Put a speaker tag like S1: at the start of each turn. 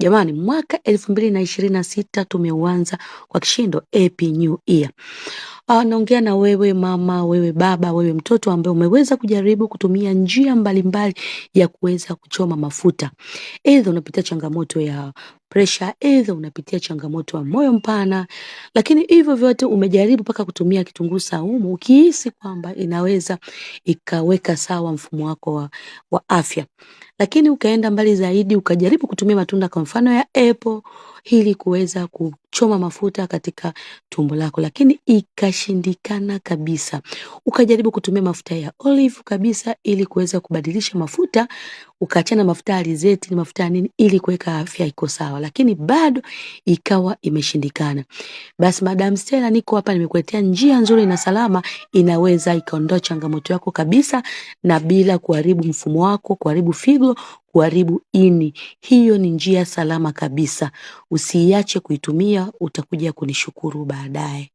S1: Jamani, mwaka 2026 tumeuanza kwa kishindo. Happy New Year. Naongea na wewe mama, wewe baba, wewe mtoto ambaye umeweza kujaribu kutumia njia mbalimbali ya kuweza kuchoma mafuta. Aidha unapitia changamoto ya presha, aidha unapitia changamoto ya moyo mpana, lakini hivyo vyote umejaribu mpaka kutumia kitunguu saumu ukihisi kwamba inaweza ikaweka sawa mfumo wako wa afya. Lakini ukaenda mbali zaidi ukajaribu kutumia matunda kwa mfano ya apple ili kuweza kuchoma mafuta katika tumbo lako, lakini ikashindikana kabisa. Ukajaribu kutumia mafuta ya olive kabisa ili kuweza kubadilisha mafuta, ukaachana mafuta ya alizeti na mafuta ya nini ili kuweka afya iko sawa, lakini bado ikawa imeshindikana. Basi Madam Stella niko hapa, nimekuletea njia nzuri na salama, inaweza ikaondoa changamoto yako kabisa na bila kuharibu mfumo wako, kuharibu figo, kuharibu ini. Hiyo ni njia salama kabisa, usiiache kuitumia, utakuja kunishukuru baadaye.